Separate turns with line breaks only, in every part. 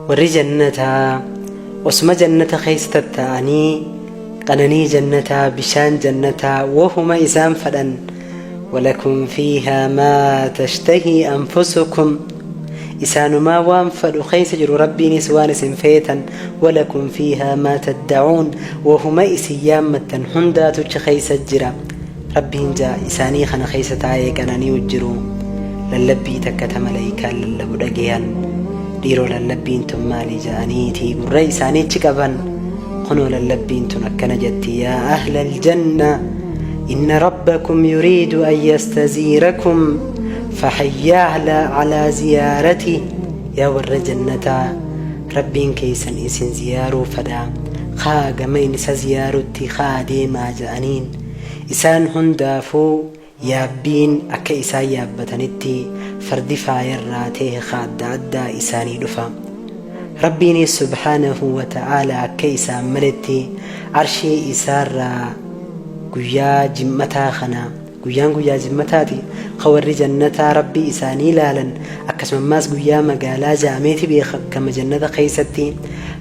Warri jannataa osuma jannata keessa tatta'anii qananii jannataa, bishaan jannataa, wahuma isaan fadhan, walakum fiihaa maa tashtahii anfusukum, isaanumaa waan fadhu keessa jiru, Rabbiinis waan isin feetan, walakum fiihaa maa taddacuun, wahuma isin yaammattan hundaatu achi keessa jira Rabbiin ja'a. Isaanii kana keessa taa'ee qanani'u jiru. Lallabbii takka ta malaykaan lallabu dhageeyan. Dhiiroo, lallabbiin tun maali ja'aniitii gurra isaanii achi qaban. Kunoo lallabbiin tun akkana jetti: yaa ahla aljanna, inna rabbakum yuriidu an yastaziirakum fahayyaa alaa ziyaarati. Yaa warra jannataa, Rabbiin keessan isin ziyaaruu fedha, kaa gama inni isa ziyaarutti kaa deemaa ja'aniin. Isaan hundaafuu yaabbiin akka isaan yaabbatanitti fardi faayarraa ta'e ka adda addaa isaanii dhufa. Rabbiinis subhaanahu wa ta'aalaa akka isaan maletti arshii isaarraa guyyaa jim'ataa kana, guyyaan guyyaa jimmataati ka warri jannataa Rabbii isaanii laalan, akkasumammaas guyyaa magaalaa ja'ameeti beekama jannata keessatti,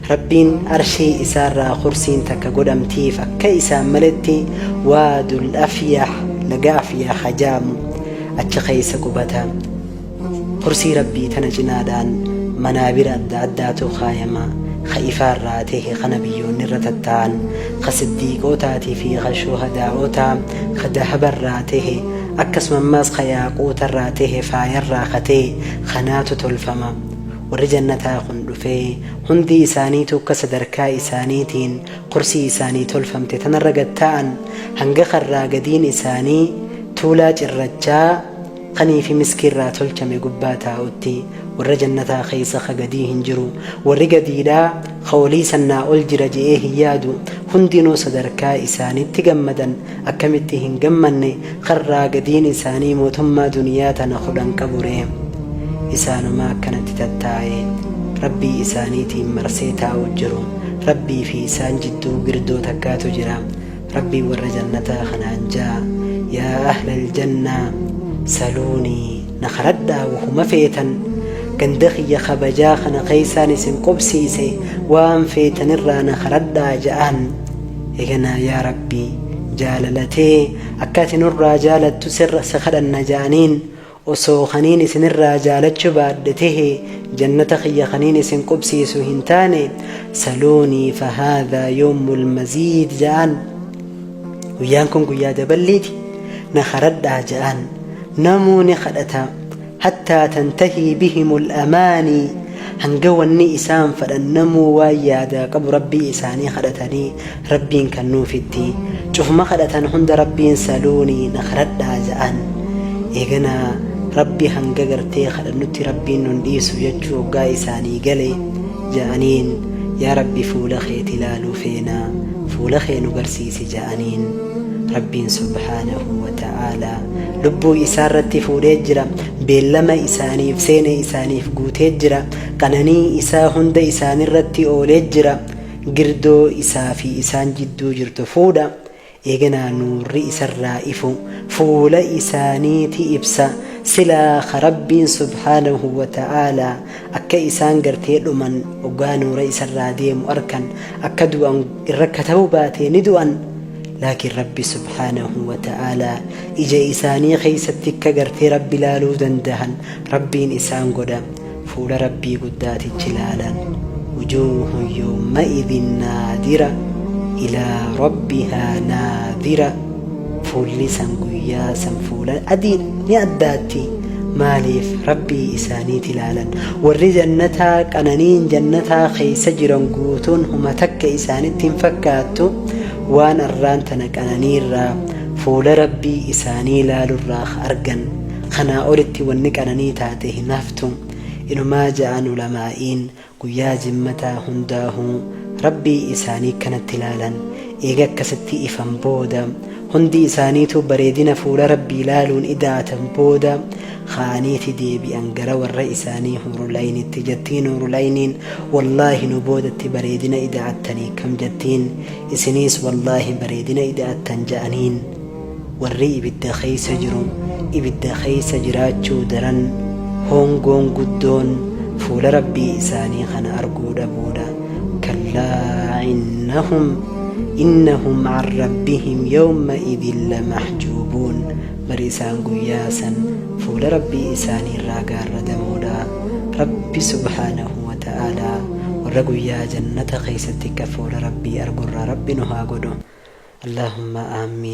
Rabbiin arshii isaarraa kursiin takka godhamtiif akka isaan maletti waadul afyah, laga afyaha ja'amu achi keessa qubata. Kursii Rabbii tana cinaadhaan manaabira adda addaatu kaayama, ka ifaarraa tahe, ka nabiyyoonni irra tattaa'an, ka siddiiqootaatii fi ka shuhadaa'otaa, ka dahabarraa tahe, akkasuma ammaas ka yaaquutarraa tahe, faayarraa ka tahe kanaatu tolfama. Warri jannataa kun dhufee hundi isaaniitu akka sadarkaa isaaniitiin kursii isaanii tolfamte tanarra gad taa'an, hanga karraa gadiin isaanii tuulaa cirrachaa kanii fi miskii irraa tolchame gubbaa taa'utti. Warra jannataa keessa ka gadii hin jiru. Warri gadiidhaa ka olii san naa ol jira je'ee hin yaadu. Hundinuu sadarkaa isaanitti gammadan. Akkamitti hin gammanne, karraa gadiin isaanii mootummaa duniyaa tana 10 qabu ree? Isaanumaa akkanatti tattaa'ee Rabbii isaaniitiin marsee taa'u jiru. Rabbii fi isaan jidduu girdoo takkaatu jira. Rabbiin warra jannataa kanaan ja'a: yaa ahlal jannaa, saluunii, na kadhadhaa wahuma feetan, ganda kiyya kabajaa kana keessaan isin qubsiise, waan feetanirraa na kadhadhaa ja'an. Eganaa yaa Rabbi, jaalalatee akka ati nurraa jaalattu sirra si kadhanna ja'aniin. Osoo kaniin isinirraa jaalachu baadhe tehe jannata kiyya kaniin isin qubsiisu hin taane. Saluunii fahaadhaa yawmul maziid ja'an, guyyaan kun guyyaa daballiiti, na kadhadhaa ja'an. Namuu ni kadhata, hattaa tantahii bihimul amaanii, hanga wanni isaan fadhan, namuu waan yaadaa qabu Rabbii isaanii kadhatanii Rabbiin kannuufitti. Cufuma kadhatan hunda Rabbiin saluunii, na kadhadhaa ja'an. Eeganaa Rabbi hanga gartee kadhannutti Rabbiin nun dhiisu jechuu hoggaa isaanii gale, ja'aniin: yaa Rabbi, fuula keeti laaluu feena, fuula kee nu garsiisi ja'aniin. Rabbiin subhaanahu wa ta'aalaa lubbuu isaarratti fuudhee jira, beellama isaaniif seene isaaniif guutee jira, qananii isaa hunda isaanirratti oolee jira. Girdoo isaa fi isaan jidduu jirtu fuudha. Eeganaa nuurri isarraa ifu fuula isaaniiti ibsa. Silaa ka Rabbiin subhaanahu wa ta'aalaa akka isaan gartee dhuman hoggaa nuura isarraa deemu arkan akka du'an irra katabuu baatee ni du'an. Laakiin Rabbi subhaanahu wa ta'aalaa ija isaanii keessatti akka gartee Rabbi laaluu dandahan Rabbiin isaan godha. Fuula Rabbii guddaatichi laalan. Wujuuhun yawma'idhin naadira ilaa rabbihaa naadira. Fuulli san guyyaa san fuula adiidha, ni addaatti. Maaliif? Rabbii isaaniiti laalan. Warri jannataa qananiin jannataa keessa jiran guutuun huma takka isaanitti hin fakkaattu, waan arraan tana qananiirraa fuula Rabbii isaanii laalurraa argan. Kanaa olitti wanni qananii taate hin haftu. Inumaa ja'an ulamaa'iin, guyyaa jimmataa hundaahuu Rabbii isaanii akkanatti laalan. Eega akkasitti ifan booda, hundi isaaniituu bareedina fuula Rabbii laaluun ida'atan booda, ka'aniiti deebi'an gara warra isaanii huurul'aynitti. Jettiin huurul'ayniin: wallaahi nu boodatti bareedina ida'attanii kam jettiin. Isiniis wallaahi bareedina ida'attan ja'aniin. Warri ibidda keessa jiru ibidda keessa jiraachuu daran hongoon guddoon Fuula Rabbii isaanii kana arguu dhabuudha. Kallaa innahum innahum an rabbihim yawma'idhin lamahjuubuun. Bar isaan guyyaa san fuula Rabbii isaanii irraa gaarradamoodha. Rabbi subhaanahu wa ta'aalaa warra guyyaa jannata keessatti akka fuula Rabbii argurraa Rabbi nu haa godhu. Allaahumma aamiin.